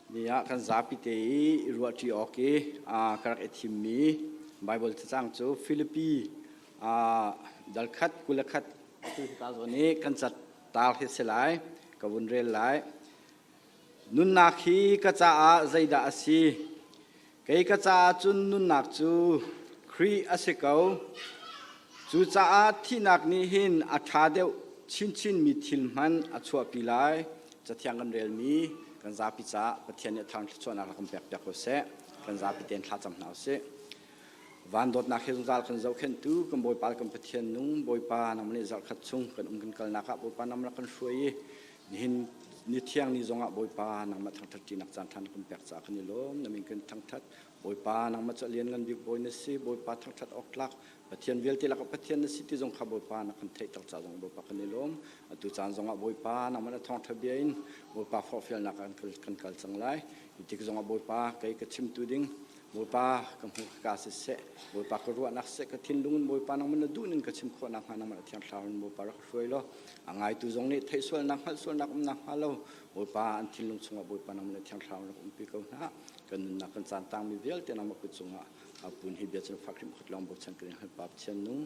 Ni ah kan zapi te i i ruahṭi awk i ka rak i thimmi Baibal cacang cu Filipi dal khat 21 atu hika zawn i kan tar hi si lai ka vun rel lai. Nunnak hi ka caah zeidah a si? Kei ka caah cun nunnak cu Khrih a si ko. Cucaah thihnak nih hin a ṭha deuh chinchinmi thil hmanh a chuahpi lai. Cathiang kan relmi kan zapi caah Pathian nih a thar thluachuahnak rak kan pekpiak ko seh. Kan zapi tein thlacam hna u sih. Van dawtnak he zungzal kan zohkhenhtu kan Bawipa le kan Pathian nung Bawipa nangmah nih zarhkhat chung kan um kan kalnak ah Bawipa nangmah rak kan hruai i nihin ni thiang ni zongah Bawipa nangmah thangṭhat ṭinak caan ṭha na kan pek caah kan i lawm. Na min kan thangṭhat. Bawipa nangmah cu a lianngan bik Bawi na si. Bawipa thangṭhat awk tlak Pathian vialte lakah Pathian na si ti zong kha Bawipa na kan theihter ca zong Bawipa kan i lawm. Atu caan zongah Bawipa nangmah na thawngṭha bia in Bawipa forhfialnak ah kan kal cang lai. Hi tik zongah Bawipa kei ka chimtu ding Bawipa ka hmuh ka siseh Bawipa ka ruahnak siseh ka thinlung in Bawipa nangmah na duh ning ka chim khawh nakhnga nangmah na thiang thlarau in Bawipa rak hruai law a ngaitu zong nih theih sualnak hngalh sualnak um nakhnga lo Bawipa an thinlung chungah Bawipa nangmah na thiang thlarau rak umpi ko hna kan nunnak kan caan tangmi vialte nangmah kut cungah pun hi bia cu fak hrim khut lawng bochan kan in hal pa Pathian nung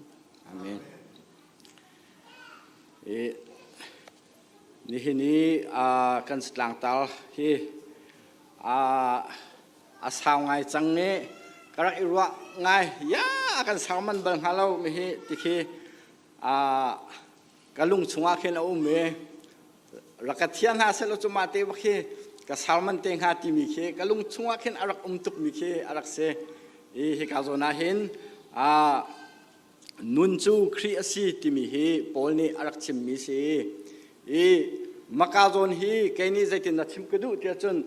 amen i nihin i kan tlangtar hi a sau ngai cang i ka rak i ruah ngai ya kan sau man bal hnga lo mi hi tikhi ka lung chungah khin a um i rak ka thiang hna seh law cu mah te bak khi ka sermon te hnga timi khi ka lung chungah khin a rak um tukmi khi a rak si i hika zawn ah hin nun cu Khrih a si timi hi Paul nih a rak chimmi si i maka zawn hi kei nih zeitin na chim ka duh tiah cun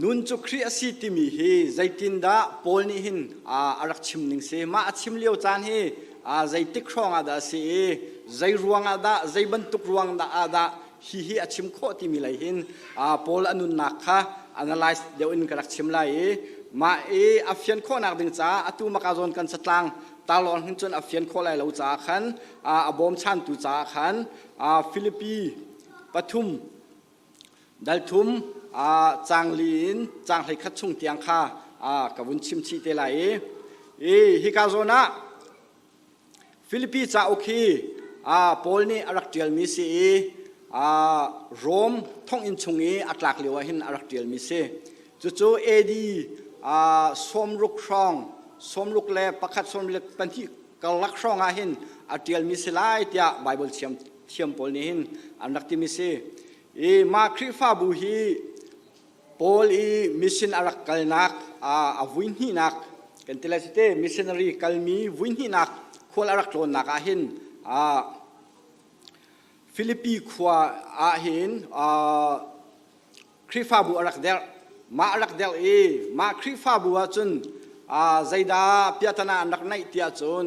Nun cu Khrih a si timi hi zeitindah Paul nih hin a rak chim ning si? Mah a chim lio caan hi zeitik hrawng ah dah a si i zei ruang ah dah, zei bantuk ruang ah dah hi hi a chim khawh timi lei hin Paul a nunnak kha analyze deuh in ka rak chim lai i mah i a fian khawhnak ding caah atu maka zawn kan catlang tarlawng hin cun a fian khawh lai lo caah khan a bawmchantu caah khan Filipi pathum Dal thum caang li in caang 11 chung tiang kha ka vun chim chih te lai i i hika zawn ah Filipi cauk hi Paul nih a rak ṭialmi si i Rom thonginn chung i a tlak lio ah hin a rak ṭialmi si. Cucu AD 60 hrawng, 61, 62 karlak hrawng ah hin a ṭialmi si lai tiah Baibal thiam thiam pawl nih hin an rak timi si. I mah Khrihfabu hi Paul i mission a rak kalnak a vui hnihnak kan ti lai te missionary kalmi vui hnihnak khual a rak tlawnnak ah hin Philippi khua ah hin Khrihfabu a rak derh. Mah a rak derh i mah Khrihfabu ah cun zeidah piahtana an rak neih tiah cun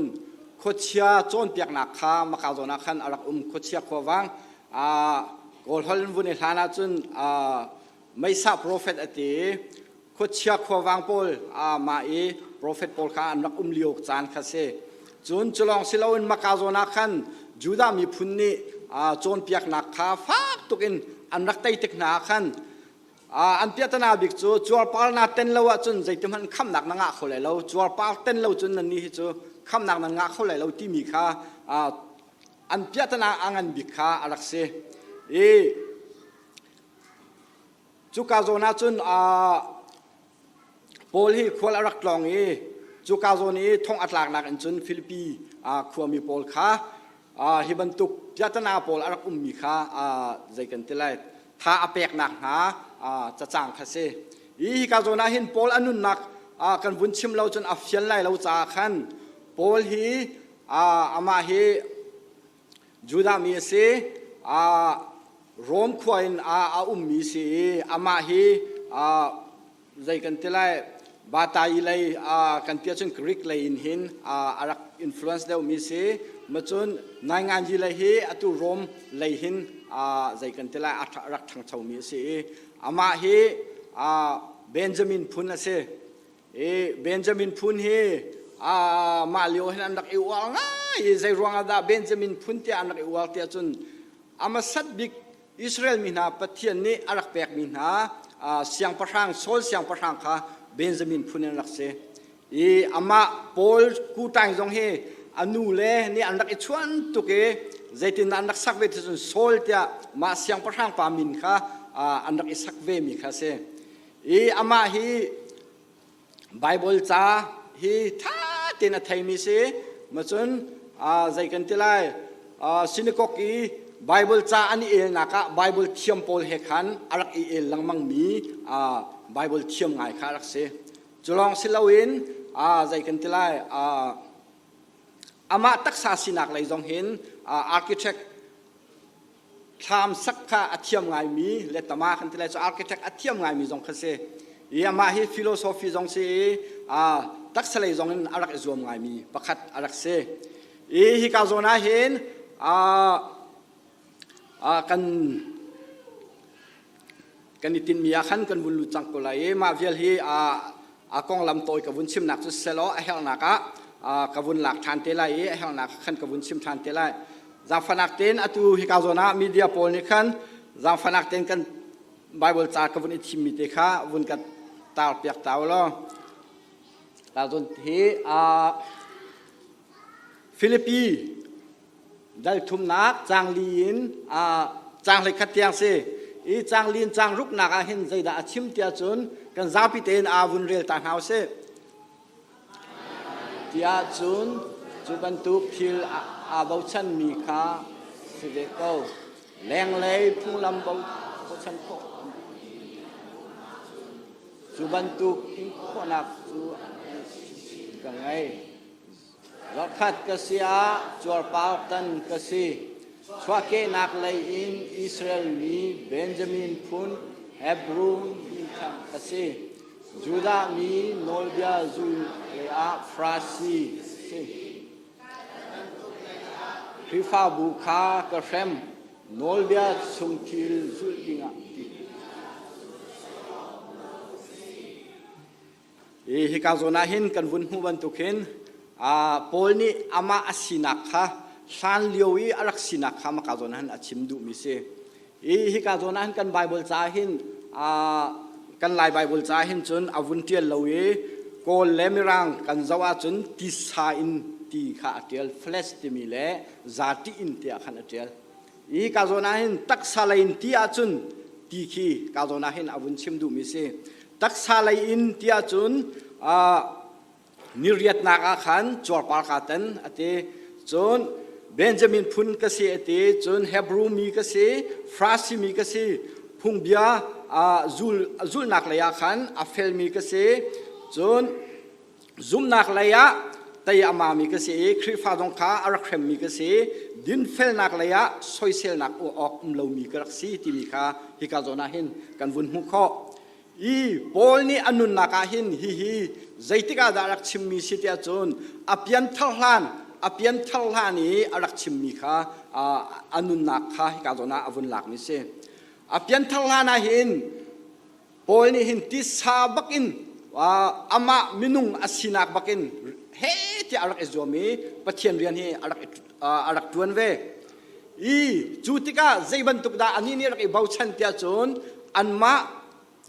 khuachia cawnpiaknak kha maka zawn ah khan a rak um. Khuachia khuavang Kawlholh in vun i hlan ahcun Meisa profet a ti i khuachia khuavang pawl mah i profet pawl kha an rak um lio caan kha si. Cun culawng si loin maka zawn ah khan Judah miphun nih cawnpiaknak kha fak tuk in an rak tei tik hna ah khan an piahtana bik cu cuarpar na ten lo ahcun zeitihmanh khamnak na ngah kho lai lo cuarpar ten lo cun nannih hi cu khamnak nan ngah kho lai lo timi kha an piahtana a ngan bik kha a rak si i Cuka zawn ah cun Paul hi khual a rak tlawng i cuka zawn i thong a tlaknak in cun Filipi khuami pawl kha hi bantuk piahtana pawl a rak ummi kha zei kan ti lai tha a peknak hna cacang kha si. Hi hika zawn ah hin Paul a nunnak kan vun chim lo cun a fian lai lo caah khan Paul hi amah hi Judah mi a si. Rom khua in a ummi si i amah hi zei kan ti lai Batai lei kan ti ahcun Greek lei in hin a rak influence deuhmi si. Macun Nainganji lei hi atu Rom lei hin zei kan ti lai a rak ṭhangchomi a si i amah hi Benjamin phun a si. I Benjamin phun hi mah lio hin an rak i uar ngai i zei ruangah dah Benjamin phun tiah an rak i uar tiah cun a hmasat bik. Israel mi hna Pathian nih a rak pekmi hna siangpahrang Saul siangpahrang kha Benjamin phun in rak si. I amah Paul Kutai zong hi a nu le nih an rak i chuan tuk i zeitin an rak sak ve ti cun Saul tiah mah siangpahrang pa min kha an rak i sak ve mi kha si. I amah hi Bible ca hi tha tein a theimi si. Macun zei kan ti lai synagogue i Bible ca an i elnak ah Bible thiam pawl he khan a rak i el lengmang mi Bible thiam ngai kha a rak si. Cu lawng si loin zei kan ti lai amah taksa sinak lei zong hin architect thlam sak kha a thiam ngaimi le tama kan ti lai cu architect a thiam ngaimi zong kha si. I amah hi philosophy zong si i taksa lei zong in a rak i zuam ngaimi pakhat a rak si. I hika zawn ah hin kan kan i tinhmi ah khan kan vun lut cang ko lai i mah vial hi a konglam tawi ka vun chimnak cu selaw a herhnak ah ka vun lak ṭhan te lai i a herhnak khan ka vun chim ṭhan te lai. Zaangfahnak tein atu hika zawn ah media pawl nih khan zaangfahnak tein kan Bible ca ka vun i thimmi te kha vun ka tar piak ta u law. Ta zawn hi Filipi Dal thumnak caang li in caang 11 tiang si. I caang li in caang ruknak ah hin zeidah a chim tiah cun kan zapi tein aa vun rel ta hna usih. Tiah cun cu bantuk thil aa bochanmi kha si ve ko. Lenglei phunglam bochan khawh cu bantuk in khawhnak cu ka ngei. Zakhat ka si ah cuarpar tan ka si. Chuahkehnak lei in Israel mi Benjamin phun Hebrew mi ka si. Judah mi nawlbia zul lei ah Farasi si. Khrihfabu kha ka hrem. Nawlbia chung thil zulh dingah ti. Hika zawn ah hin kan vun hmuh bantuk hin Paul nih amah a sinak kha hlan lio i a rak sinak kha maka zawn ah hin a chim duhmi si. I hika zawn ah hin kan Bible ca hin kan Lai Bible ca hin cun a vun ṭial lo i Kawl le Mirang kan zoh ahcun tisa in ti kha a ṭial, flesh timi le zati in tiah khan a ṭial. I ka zawn ah hin taksa lei in ti ahcun ti khi ka zawn ah hin a vun chim duhmi si. Taksa lei in ti ahcun ni riatnak ah khan cuarpar kaa tan a ti. Cun Benjamin phun ka si a ti. Cun Hebrew mi ka si, Farasi mi ka si, phungbia zulnak lei ah khan a felmi ka si. Cun Zumhnak lei ah tei a mami ka si i Khrihfa zong kha a rak hremmi ka si. Dinfelnak lei ah soiselnak awk um lomi ka rak si timi kha hika zawn ah hin kan vun hmuh khawh. I Paul nih a nunnak ah hin hihi zeitik ah dah a rak chimmi si tiah cun a pianthar hlan a pianthar hlan i a rak chimmi kha a nunnak kha hika zawn ah a vun lakmi si. A pianthar hlan ah hin Paul nih hin tisa bakin amah minung a sinak bakin he tiah a rak i zuam i Pathian rian hi a rak ṭuan ve. I cu tikah zei bantuk dah anih nih rak i bochan tiah cun anmah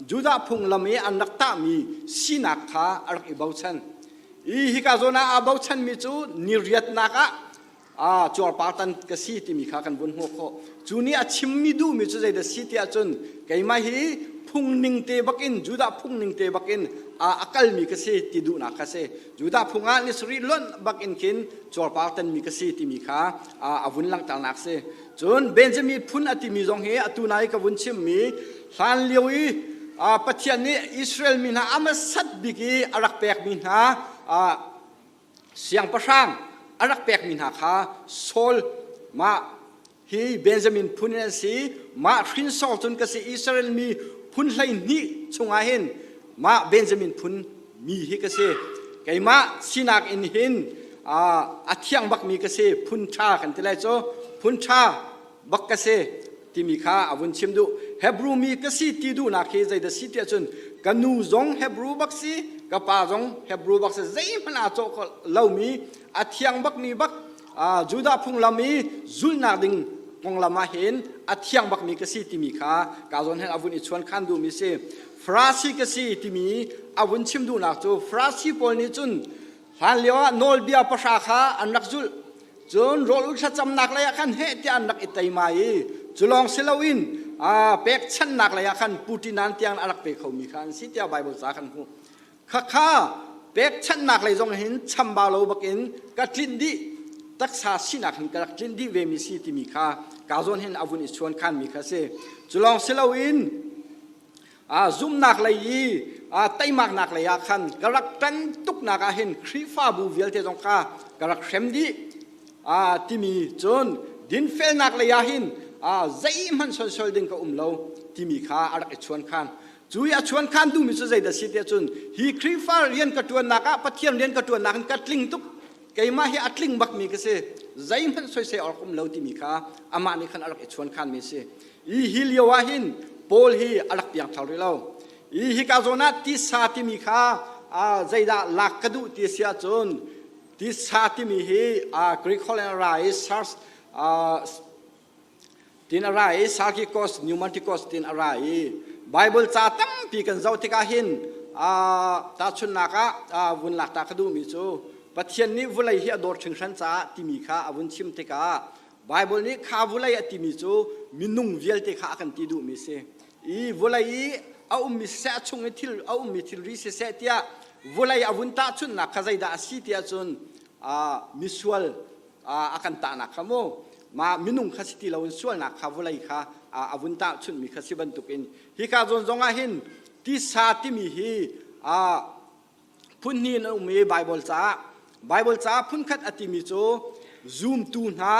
Judah phunglam i an rak tahmi sinak kha a rak i bochan. I hika zawn ah aa bochanmi cu ni riatnak ah cuarpar tan ka si timi kha kan vun hmuh khawh. Cu nih a chimmi duhmi cu zeidah si tiah cun keimah hi phungning te bakin Judah phungning te bakin a kalmi ka si ti duhnak kha si. Judah phung ah ni sarih lonh bakin khin cuarpar tanmi ka si timi kha a vun langhternak si. Cun Benjamin phun a timi zong hi atu nai ka vun chimmi hlan lio i Pathian nih Israel mi hna a hmasat bik i a rak pekmi hna siangpahrang a rak pekmi hna kha Saul mah hi Benjamin phun in an si mah hrinsor cun ka si Israel mi phun 12 chungah hin mah Benjamin phun mi hi ka si keimah sinak in hin a thiang bakmi ka si phun ṭha kan ti lai cu phun ṭha bak ka si timi kha a vun chim duh. Hebrew mi ka si ti duhnak hi zeidah si tiah cun ka nu zong Hebrew bak si, ka pa zong Hebrew bak si, zeihmanh aa cawh lomi, a thiang bakmi bak, Judah phunglam i zulhnak ding konglam ah hin a thiang bakmi ka si timi kha ka zawn hin a vun i chuan khan duhmi si. Farasi ka si timi a vun chim duhnak cu Farasi pawl nih cun hlan lio ah nawlbia pahra kha an rak zulh. Cun rawl ul thlacamnak lei ah khan heh tiah an rak i teima i cu lawng si loin pekchanhnak lei ah khan putinan tiang a rak pe khomi kha an si tiah Baibal ca kan hmuh. Khakha pekchanhnak lei zong hin chambau lo bakin ka tlinh dih taksa sinak hin ka rak tlinh dih ve mi si timi kha ka zawn hin a vun i chuan khanmi kha si. Cu lawng si loin zumnak lei i teimaknak lei ah khan ka rak ṭan tuknak ah hin Khrihfabu vialte zong kha ka rak hrem dih timi cun dinfelnak lei ah hin zeihmanh soisel ding ka um lo timi kha a rak i chuan khan. Cu i a chuan khan duhmi cu zeidah si tiah cun hi Khrihfa rian ka ṭuannak ah Pathian rian ka ṭuannak in ka tling tuk keimah hi a tling bakmi ka si zeihmanh soisel awk um lo timi kha amah nih khan a rak i chuan khanmi a si. I hi lio ah hin Paul hi a rak piangthar rih lo. I hika zawn ah tisa timi kha zeidah lak ka duh ti si ahcun tisa timi hi Greek holh in a ra i sars tin a ra i Sarkikos Pneumatikos tin a ra i Bible ca tampi kan zoh tikah hin tahchunhnak ah vun lak ta ka duhmi cu Pathian nih vulei hi a dawt hringhran caah timi kha a vun chim tikah Bible nih kha vulei a timi cu minung vialte kha a kan ti duhmi si. I vulei i a ummi siseh a chung i thil a ummi thilri siseh tiah vulei a vun tahchunhnak kha zeidah a si tiah cun misual a kan tahnak kha mu ma minung kha si ti loin sualnak kha vawlei kha a vun tahchunhmi kha si bantukin hika zawn zong ah hin tisa timi hi phun hnih in a um i Bible caah Bible caah phunkhat a timi cu zumtu hna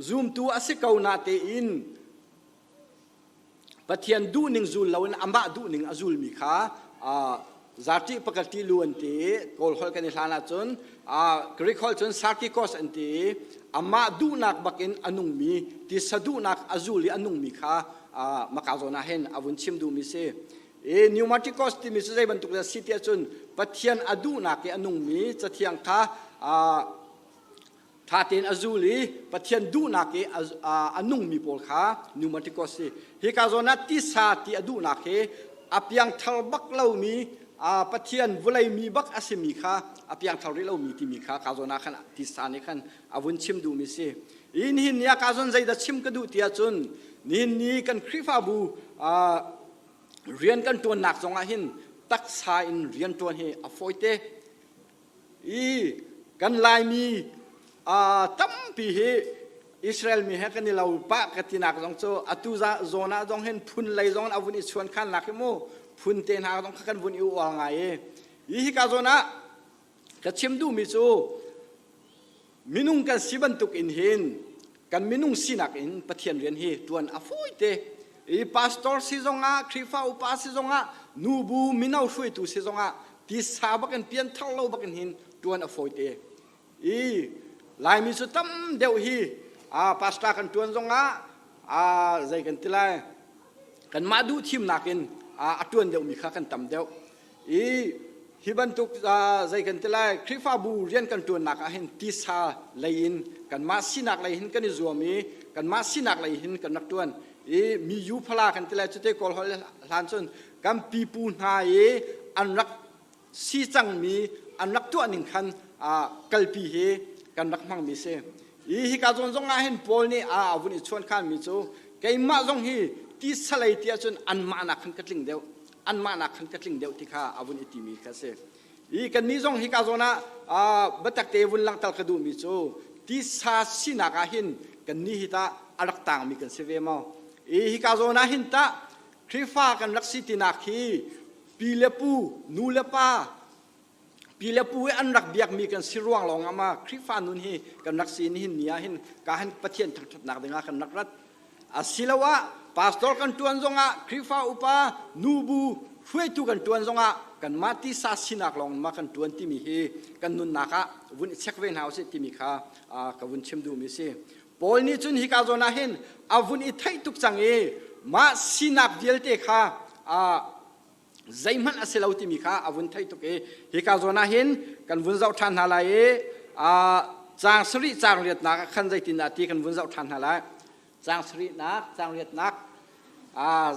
zumtu a si ko na tein Pathian duhning zul loin amah duhning a zulmi kha zarṭih pakati lu an ti i Kawl holh kan i hlan ahcun Greek holh cun sarkikos an ti i amah duhnak bakin a nungmi tisa duhnak a zul i a nungmi kha maka zawn ah hin a vun chim duhmi si. I pneumatikos timi cu zei bantuk dah si tiah cun Pathian a duhnak i a nungmi cathiang kha Ṭha tein a zul i Pathian duhnak i a nungmi pawl kha pneumatikos si. Hika zawn ah tisa ti a duhnak hi a piangthar bak lomi Pathian vawlei mi bak a simi kha a piangthar rih lomi timi kha ka zawn ah khan tisa nih khan a vun chim duhmi si. I nihin ni ah ka zawn zeidah chim ka duh ti ahcun nihin ni kan Khrihfabu rian kan ṭuannak zongah hin taksa in rian ṭuan hi a fawite. I kan Laimi tampi hi Israel mi he kan i lo pah ka tinak zong cu atu zawn ah zong hin phun lei zong a vun i chuan khan nak hi mu phun te hna zong kha kan vun i uar ngai i hi hika zawn ah ka chim duhmi cu Minung kan si bantuk in hin kan minung sinak in Pathian rian hi ṭuan a fawi te. I pastor si zongah, Khrihfa upa si zongah, nubu mino hruaitu si zongah tisa bakin pianthar lo bakin hin ṭuan a fawi te. I Laimi cu tam deuh hi pastor kan ṭuan zongah zei kan ti lai kanmah duh thimnak in a ṭuan deuhmi kha kan tam deuh. I hi bantuk zei kan ti lai Khrihfabu rian kan ṭuannak ah hin tisa lei in kanmah sinak lei hin kan i zuam i kanmah sinak lei hin kan rak ṭuan i mi yu phala kan ti lai cute kawl holh hlan cun kan pipu hna i an rak si cangmi an rak tuah ning khan kalpi hi kan rak hmangmi si. I hika zawn zong ah hin Paul nih a vun i chuan khanmi cu keimah zong hi tisa lei ti ahcun anmah nak khan ka tling deuh anmah nak khan ka tling deuh ti kha a vun i timi kha a si. I kannih zong hika zawn ah biatak te vun langhter ka duhmi cu tisa sinak ah hin kannih hi tah a rak tangmi kan si ve maw? I hika zawn ah hin tah Khrihfa kan rak si tinak hi pi le pu, nu le pa, pi le pu i an rak biakmi kan si ruang lawng ah ma Khrihfa nun hi kan rak si nihin ni ah hin ka hin Pathian thangṭhatnak dingah kan rak rat. Asiloah pastor kan ṭuan zongah Khrihfa upa nubu hruaitu kan ṭuan zongah kanmah tisa sinak lawng ma kan ṭuan timi hi kan nunnak ah vun i check ve hna usih timi kha ka vun chim duhmi si. Paul nih cun hika zawn ah hin a vun i theih tuk cang i mah sinak vialte kha zeihmanh a si lo timi kha a vun theih tuk i hika zawn ah hin kan vun zoh ṭhan hna lai i. Caang sarih caang riatnak ah khan zeitindah ti kan vun zoh ṭhan hna lai. Caang sarihnak, caang riatnak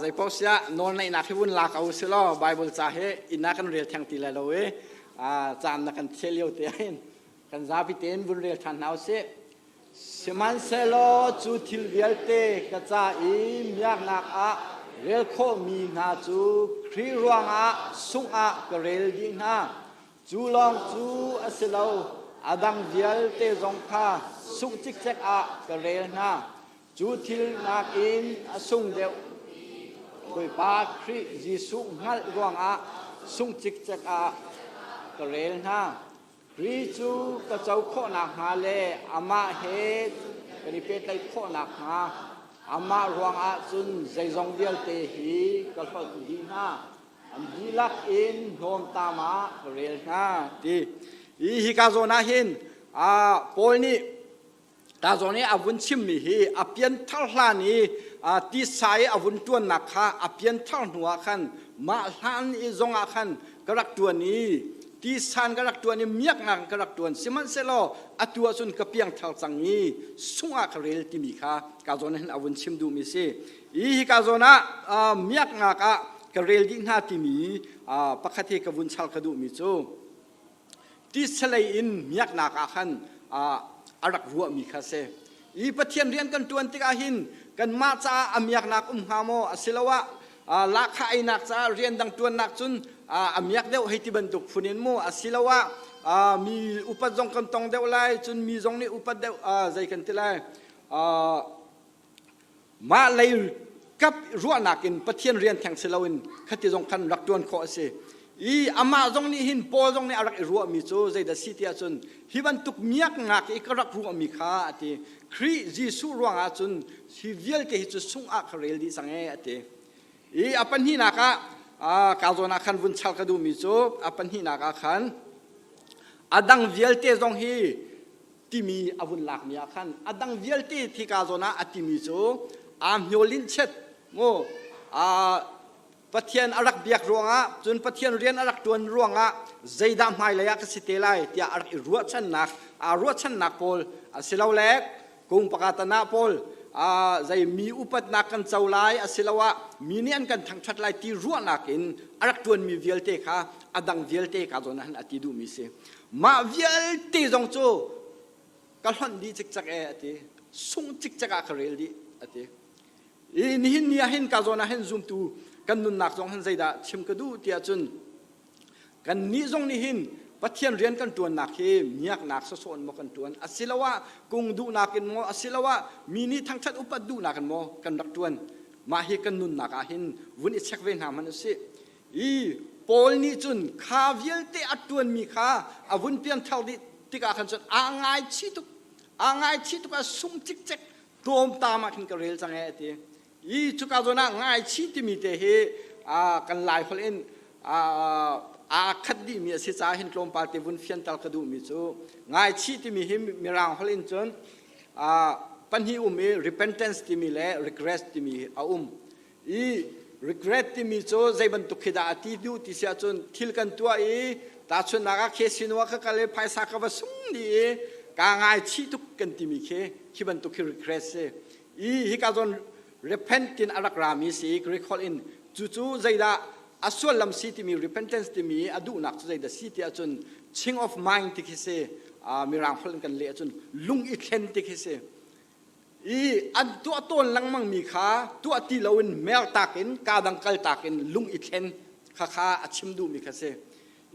zei paoh siah nawlneihnak hi vun la ko si law Bible ca hi inn ah kan rel theng ti lai lo i caan na kan thial lio te hin kan zapi tein vun rel ṭhan hna usih. Sihmanhsehlaw cu thil vialte ka ca i miaknak ah rel khawhmi hna cu Khrih ruangah sungh ah ka rel dih hna. Cu lawng cu a si lo, a dang vialte zong kha sungh cikcek ah ka rel hna. Cu thil nakin a sung deuh Bawipa Khrih Jesuh hngalh ruangah sungh cikcek ah ka rel hna. Khrih cu ka co khawh nakhnga le amah he kan i pehtlaih khawh nakhnga amah ruangah cun zeizong vialte hi ka hlonh dih hna. An dihlak in hnawmtam ah ka rel hna ti. Hi hika zawn ah hin Paul nih Ta zawn i a vun chimmi hi a pianthar hlan i tisa i a vun ṭuannak kha a pianthar hnuah khan mah hlan i zongah khan ka rak ṭuan i tisan ka rak ṭuan i miaknak ka rak ṭuan sihmanhsehlaw atu ahcun ka piangthar cang i sungah ka rel timi kha ka zawn hin a vun chim duhmi si. I hika zawn ah miaknak ah ka rel dih hna timi pakhat hi ka vun char ka duhmi cu tisalei in miaknak ah khan a rak ruahmi kha si. I Pathian rian kan ṭuan tikah hin kanmah caah a miaknak um hnga maw asiloah lahkhah einak caah rian dang ṭuannak cun a miak deuh hei ti bantuk phun in mu asiloah mi upat zong kan tong deuh lai cun mi zong nih upat deuh zei kan ti lai Mah lei kap ruahnak in Pathian rian theng si loin khati zong khan rak ṭuan khawh a si. I amah zong nih hin Paul zong nih a rak i ruahmi cu zeidah si ti ahcun hi bantuk miaknak i ka rak ruahmi kha a ti. Khrih Jesuh ruangah cun hi vialte hi cu sungah ka rel dih cang ee a ti. I a pahnihnak ah ka zawn ah khan vun char ka duhmi cu a pahnihnak ah khan a dang vialte zong hi timi a vun lakmi ah khan a dang vialte thika zawn ah a timi cu aa hniolin chet mu Pathian a rak biak ruangah cun Pathian rian a rak tuan ruangah zeidah hmailei ah ka si te lai tiah a rak i ruahchannak aa ruahchannak pawl asilole kung pakatana pawl zei mi upatnak kan co lai asiloah mi nih an kan thangṭhat lai ti ruahnak in a rak ṭuanmi vialte kha a dang vialte ka zawn ah hin a ti duhmi si. Mah vialte zong cu ka hlonh dih cikcek e a ti. Sungh cikcek ah ka rel dih a ti. I nihin ni ah hin ka zawn ah hin zumtu kan nunnak zong hin zeidah chim ka duh tiah cun kan nih zong nih hin Pathian rian kan ṭuannak hi miaknak sawsawh in maw kan ṭuan asiloah kung duhnak in maw asiloah mi nih thangṭhat upat duhnak in maw kan rak ṭuan mah hi kan nunnak ah hin vun i check ve hna hmanh usih I Paul nih cun kha vialte a ṭuanmi kha a vun pianthar dih tikah khan cun aa ngaichih tuk. Aa ngaichih tuk a sung cikcek tlawmtam ah khin ka rel cang ee a ti. I cuka zawn ah ngaichih timi te hi kan Lai holh in aa khat dihmi a si caah hin tlawmpal te vun fianter ka duhmi cu ngaichih timi hi Mirang holh in cun pahnih um i repentance timi le regret timi a um. I regret timi cu zei bantuk khi dah a ti duh ti si ahcun thil kan tuah i tahchunhnak ah casino ah ka kal i phaisa ka va sung dih i kaa ngaichih tuk kan timi khi khi bantuk khi regret si. I hika zawn repent tin a rak rami si Greek holh in cucu zeidah a sullam si timi repentance timi a duhnak cu zeidah si ti ahcun change of mind ti khi si. Mirang holh in kan leh ahcun lung i thlen ti khi si. I an tuah tawn lengmangmi kha tuah ti loin mertak in kaa dang kaltak in lung i thlen kha kha a chim duhmi kha si.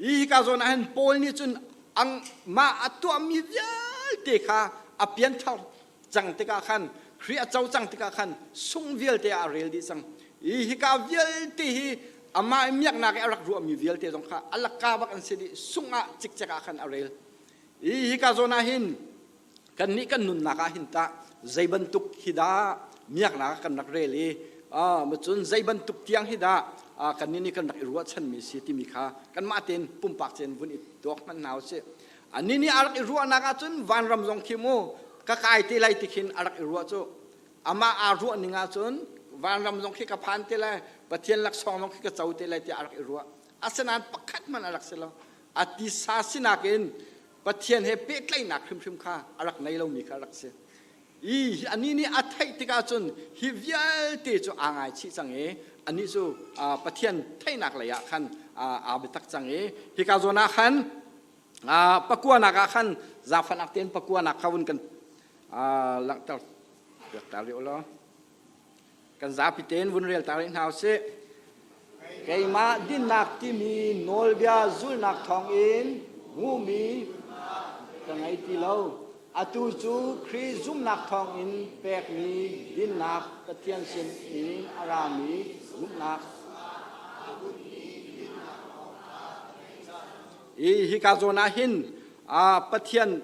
I hika zawn ah hin Paul nih cun ang mah a tuahmi vialte kha a pianthar cang tikah khan Khrih a co cang tikah khan sung vialte ah a rel dih cang. I hika vialte hi amah i miaknak i a rak ruahmi vialte zong kha a lakka bak an si dih sung ah cikcek ah khan a rel. I hika zawn ah hin Kannih kan nunnak ah hin tah zei bantuk hi dah miaknak ah kan rak rel i cun zei bantuk tiang hi dah kannih nih kan rak i ruahchanmi si timi kha kanmah tein pumpak tein vun i tuak hmanh hna usih. Anih nih a rak i ruahnak ahcun vanram zong khi mu ka kai te lai ti khin a rak i ruah cu. Amah aa ruah ning ahcun vanram zong khi ka phan te lai, Pathian laksawng zong khi ka co te lai tiah a rak i ruah. Asinain pakhat hmanh a rak si lo. A tisa sinak in. Pathian he pehtlaihnak hrimhrim kha a rak ngei lomi kha a rak si. I anih nih a theih tikah cun hi vialte cu aa ngaichih cang i anih cu Pathian theihnak lei ah khan aa biatak cang i hika zawn ah khan pakuanak ah khan zaangfahnak tein pakuanak kha vun kan langhter piak ta rih u law. Kan zapi tein vun rel ta rih hna usih. Keimah dinnak timi nawlbia zulhnak thawngin hmuhmi ka ngei ti lo. Atu cu Khrih zumhnak thawngin pekmi dinnak Pathian sin in a rami zumhnak I hika zawn ah hin Pathian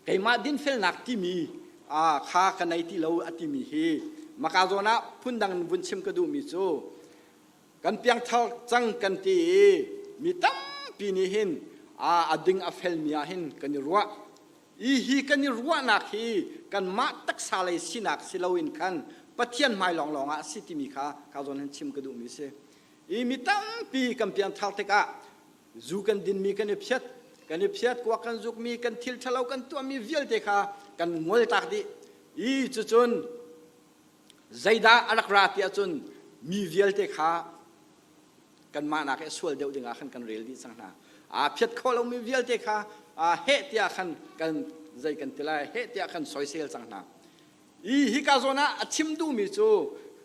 keimah dinfelnak timi kha ka nei ti lo a timi hi maka zawn ah phundang in vun chim ka duhmi cu kan piangthar cang kan ti i mi tampi nih hin a ding a felmi ah hin kan i ruah i hi kan i ruahnak hi kanmah taksa lei sinak si loin khan Pathian hmai lawnglawng ah a si timi kha ka zawn hin chim ka duhmi si i mi tampi kan piangthar tikah Zu kan dinmi kan i phiat, kan i phiat, kuak kan zukmi, kan thil ṭhalo kan tuahmi vialte kha kan ngoltak dih. I cucun zeidah a rak ra ti ahcun mi vialte kha kanmah nak i sual deuh dingah khan kan rel dih cang hna. Aa phiat kho lomi vialte kha heh tiah khan kan zei kan ti lai, heh tiah khan soisel cang hna. I hika zawn ah a chim duhmi cu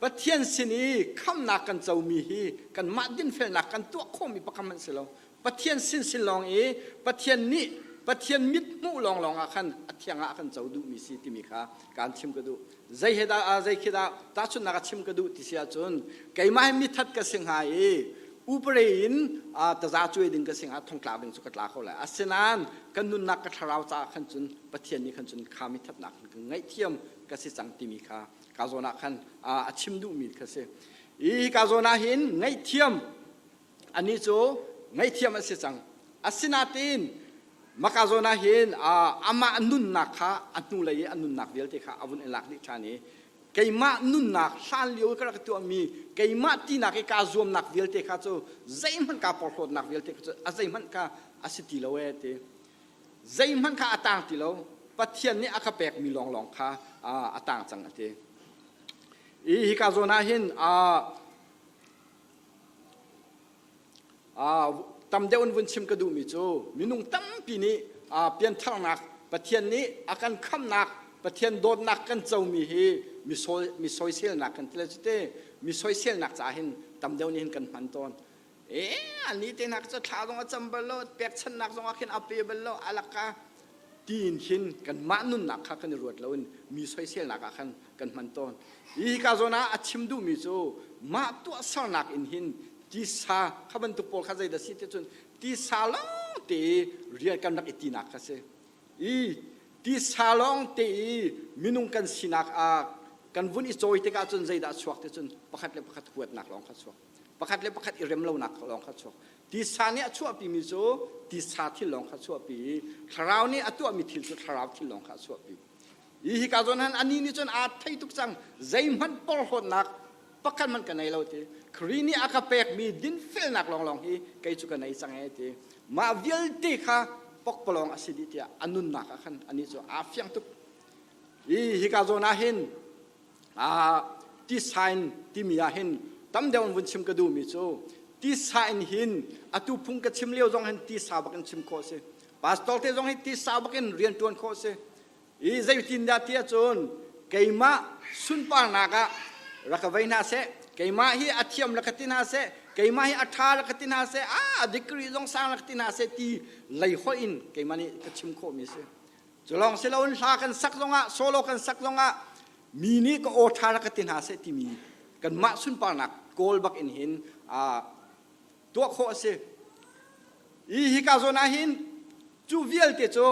Pathian sin i khamnak kan comi hi kanmah dinfelnak kan tuah khawhmi pakhat hmanh si lo. Pathian sin sin lawng i Pathian nih Pathian mit hmuh lawnglawng ah khan a thiang ah a kan co duhmi si timi kha kaan chim ka duh. Zei he dah zei khi dah tahchunhnak ah chim ka duh ti si ahcun keimah hi mithat ka si hnga i upare in taza cuai ding ka si hnga thongtlak ding cu ka tla ko lai. Asinain kan nunnak ka thlarau caah khan cun Pathian nih khan cun kha mithatnak khan ka ngaihthiam ka si cang timi kha ka zawn ah khan a chim duhmi kha si. Hi ka zawn ah hin ngaihthiam anih cu ngaihthiam a si cang. Asinain maka zawn ah hin amah nunnak kha a hnulei i a nunnak vialte kha a vun i lak dih ṭhan i keimah nunnak hlan lio i ka rak tuahmi keimah tinak i kaa zuamnak vialte kha cu zeihmanh kaa porhlawtnak vialte kha cu a zeihmanh kha a si ti lo ee ti. Zeihmanh kha a tang ti lo. Pathian nih a ka pekmi lawnglawng kha a tang cang a ti. I hika zawn ah hin tam deuh in vun chim ka duhmi cu minung tampi nih piantharnak Pathian nih a kan khamnak Pathian dawtnak kan comi hi mi soiselnak kan ti le cu te mi soiselnak caah hin tam deuh nih hin kan hman tawn. E ani te hna cu thla zong a cam bal lo pekchanhnak zong ah khin a pe bal lo alaka tiin hin kanmah nunnak kha kan i ruat lo in mi soiselnak ah khan kan hman tawn. Hi ka zawn ah a chim duhmi cu mah tuahsernak in hin tisa kha bantuk pawl kha zeidah si ti cun tisa lawng te rian kan rak i tinak kha si. I tisa lawng te i minung kan sinak ah kan vun i cawi tikah cun zeidah chuak ti cun pakhat le pakhat huatnak lawng kha chuak. Pakhat le pakhat i rem lonak lawng kha chuak. Tisa nih a chuahpimi cu tisa thil lawng kha chuahpi i thlarau nih a tuahmi thil cu thlarau thil lawng kha a chuahpi. Hi hika zawn han ani nih cun aa thei tuk cang zeihmanh porhlawtnak pakhat hmanh ka nei lo ti. Khrih nih a ka pekmi dinfelnak lawnglawng hi kei cu ka nei cang ee ti. Mah vialte kha pokpalawng a si dih tiah a nunnak ah khan anih cu aa fiang tuk. Hi hika zawn ah hin tisa in timi ah hin tam deuh in vun chim ka duhmi cu tisa in hin atu phung ka chim lio zong hin tisa bak in chim khawh si. Pastor te zong hi tisa bak in rian ṭuan khawh si. I zeitin dah ti ahcun keimah sunparnak ah rak ka vei hna seh, keimah hi a thiam rak ka ti hna seh, keimah hi a ṭha rak ka ti hna seh, a degree zong sang rak ka ti hna seh ti lei hoih in keimah nih ka chim khawhmi si. Cu lawng si loin hla kan sak zongah, solo kan sak zongah mi nih ka aw ṭha rak ka ti hna seh timi kanmah sunparnak kawl bak in hin tuah khawh a si. Hi hika zawn ah hin cu vialte cu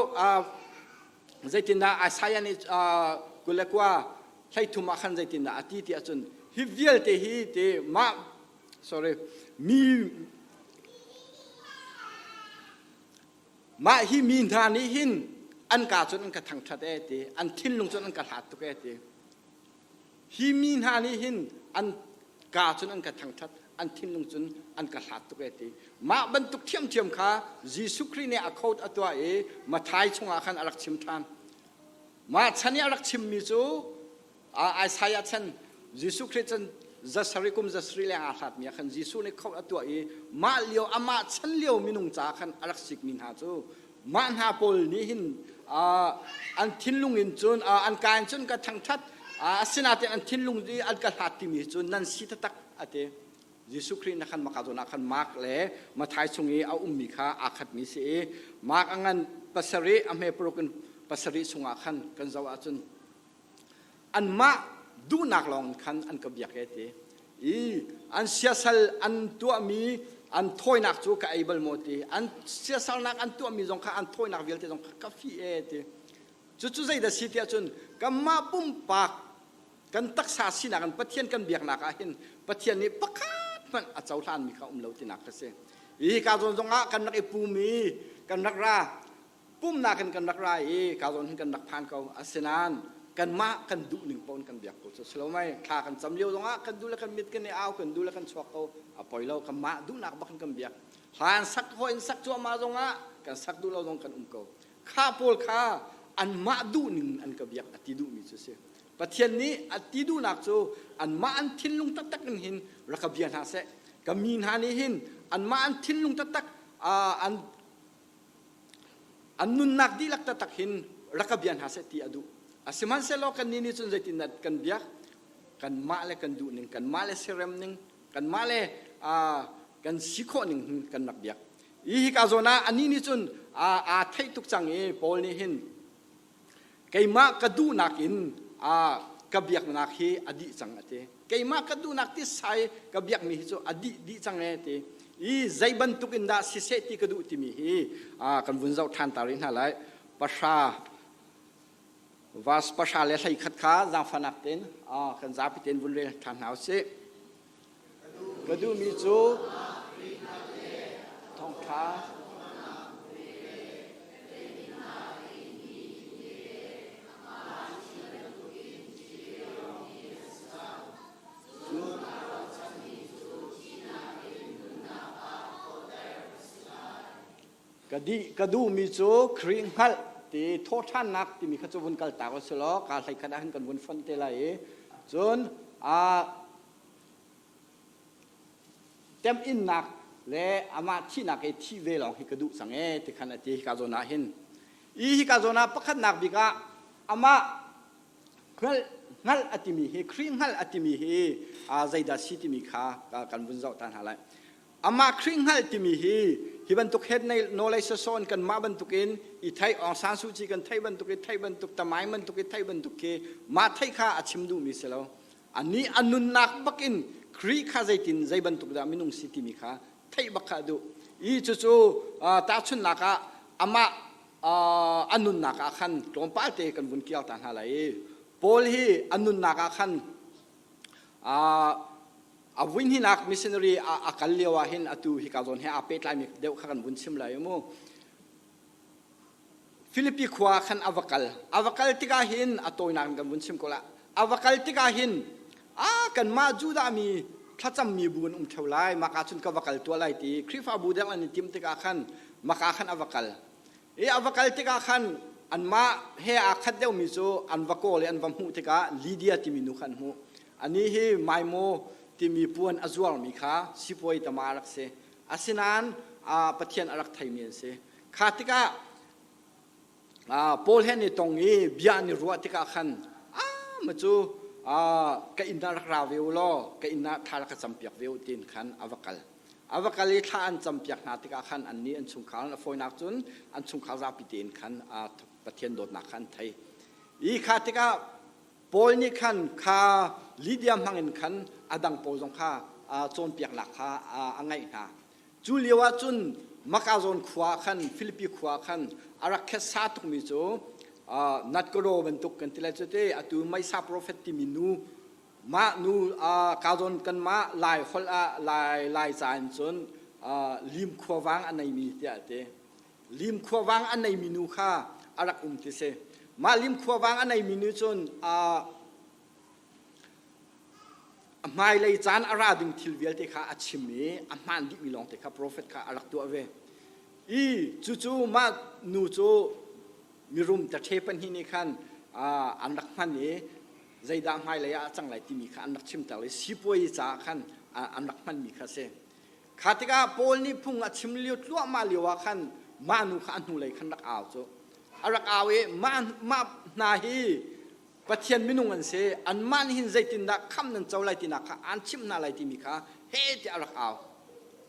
zeitindah Isaiah nih 29 13 ah khan zeitindah a ti ti ahcun hi vialte hi ti mah sorry mi Mah hi mi hna nih hin an kaa cun an ka thangṭhat ee ti, an thinlung cun an ka hlat tuk ee ti. Hi mi hna nih hin an kaa cun an ka thangṭhat, An thinlung cun an ka hlat tuk e ti. Mah bantuk ṭhiamṭhiam kha Jesuh Khrih nih a quote a tuah i Matthai chungah khan a rak chim ṭhan. Mah chan i a rak chimmi cu Isaiah chan Jesuh Khrih chan zasarih kum zasarih leng aa hlatmi ah khan Jesuh nih quote a tuah i mah lio amah chan lio minung caah khan a rak sikmi hna cu mah hna pawl nih hin an thinlung in cun an ka in cun ka thangṭhat asinain an thinlung i an ka hlat timi cu nan si taktak a ti. Jesuh Khrih na khan maka zawn ah khan Mark le Matthai chung i a ummi kha aa khatmi si i Mark a ngan pasarih a hme paruk in pasarih chungah khan kan zoh ahcun anmah duhnak lawng in khan an ka biak e ti i an siasal an tuahmi an thawinak cu ka ei bal maw ti an siasalnak an tuahmi zong kha an thawinak vialte zong kha ka fih e ti cucu zeidah si tiah cun kanmah pumpak kan taksa sinak in Pathian kan biaknak ah hin Pathian nih pakhat hmanh a cohlanmi kha um lo tinak kha si. Hi ka zawn zongah kan rak i pum i kan rak ra pumnak in kan rak ra i ka zawn hin kan rak phan ko asinain kanmah kan duh ning paoh in kan biak ko cu si lo mei thla kan cam lio zongah kan duh le kan mit kan i au kan duh le kan chuak ko a poi lo kanmah duhnak bak in kan biak hla an sak hawi in sak cuahmah zongah kan sak duh lo zong kan um ko kha pawl kha anmah duh ning an ka biak a ti duhmi cu si Pathian nih a ti duhnak cu anmah an thinlung taktak in hin rak ka bia hna seh. Ka mi hna nih hin anmah an thinlung taktak an an nunnak dihlak taktak hin rak ka bia hna seh ti a duh. Sihmanhsehlaw kannih nih cun zeitindah kan biak? Kanmah le kan duh ning, kanmah le siarem ning, kanmah le kan si khawh ning hin kan rak biak. Hi hika zawn ah anih nih cun aa theih tuk cang i Paul nih hin Keimah ka duhnak in ka biaknak hi a dih cang a ti. Keimah ka duhnak ti sai ka biakmi hi cu a dih dih cang e ti. I zei bantuk in dah siseh ti ka duh timi hi kan vun zoh ṭhan ta rih hna lai. Pahra verse pahra le hlei khat kha zaangfahnak tein kan zapi tein vun rel ṭhan hna usih. Ka duhmi cu thawngṭha Ka dih ka duhmi cu Khrih hngalh ti thawhṭhannak timi kha cu vun kal tak u law ka hlei khat ah hin kan vun fonh te lai i cun temhinnak le amah thihnak i thih ve lawng hi ka duh cang ee ti khan a ti hika zawn ah hin i hika zawn ah pakhatnak bik ah amah hngalh hngalh a timi hi Khrih hngalh a timi hi zeidah si timi kha kan vun zoh ta hna lai Amah Khrih hngalh timi hi hi bantuk head knowledge sawn kanmah bantukin i theih Aung San Suu Kyi kan theih bantuk i theih bantuk tamain bantuk i theih bantuk khi mah theih kha a chim duhmi si lo. Anih a nunnak bakin Khrih kha zeitin zei bantuk dah minung si timi kha theih bak kha a duh. I cucu tahchunhnak ah amah a nunnak ah khan tlawmpal te kan vun kiar ta hna lai i Paul hi a nunnak ah khan A vuihnihnak missionary a kal lio ah hin atu hika zawn he aa pehtlaimi deuh kha kan vun chim lai mu. Philippi khua khan a va kal. A va kal tikah hin a tawinak in kan vun chim ko la. A va kal tikah hin a kanmah Judah mi thlacammi bu an um theo lai maka cun ka va kal tuah lai ti Khrihfabu deng an i tim tikah khan maka khan a va kal. I a va kal tikah khan anmah he aa khat deuhmi cu an va kawl i an va hmuh tikah Lydia timi nu kha an hmuh. Anih hi Maimo timi puan a zuarmi kha sipuai tama a rak si. Asinain Pathian a rak theimi an si. Kha tikah Paul he an i tong i bia an i ruah tikah khan ah ma cu ka inn ah rak ra ve u law ka inn ah thla rak ka campiak ve u tiin khan a va kal. A va kal i thla an campiak hna tikah khan annih an chungkhar an a fawinak cun an chungkhar zapi tein khan Pathian dawtnak kha an thei. I kha tikah Paul nih khan kha Lydia hmangin khan a dang pawl zong kha cawnpiaknak kha a ngeih hna. Cu lio ah cun Makazawn khua khan Filipi khua khan a rak khetsa tukmi cu Natkoro bantuk kan ti lai cu te atu Meisa profet timi nu Mah nu ka zawn kanmah Lai holh ah Lai Lai ca in cun lim khuavang a neimi tiah a ti. Lim khuavang a neimi nu kha a rak um ti si. Mah lim khuavang a neimi nu cun. A hmailei caan a ra ding thil vialte kha a chim i a hmaan dihmi lawngte kha profet kha a rak tuah ve. I cucu mah nu cu mirum ṭaṭhe pahnih nih khan an rak hman i zeidah hmailei ah a cang lai timi kha an rak chimter i sipuai caah khan an rak hmanmi kha a si. Kha tikah Paul nih phung a chim lio tluahmah lio ah khan mah nu kha a hnulei khan rak au cu. A rak au i mah, mah hna hi Pathian minung an si, anmah nih hin zeitindah khamh nan co lai tinak kha aan chimh hna lai timi kha he tiah a rak au.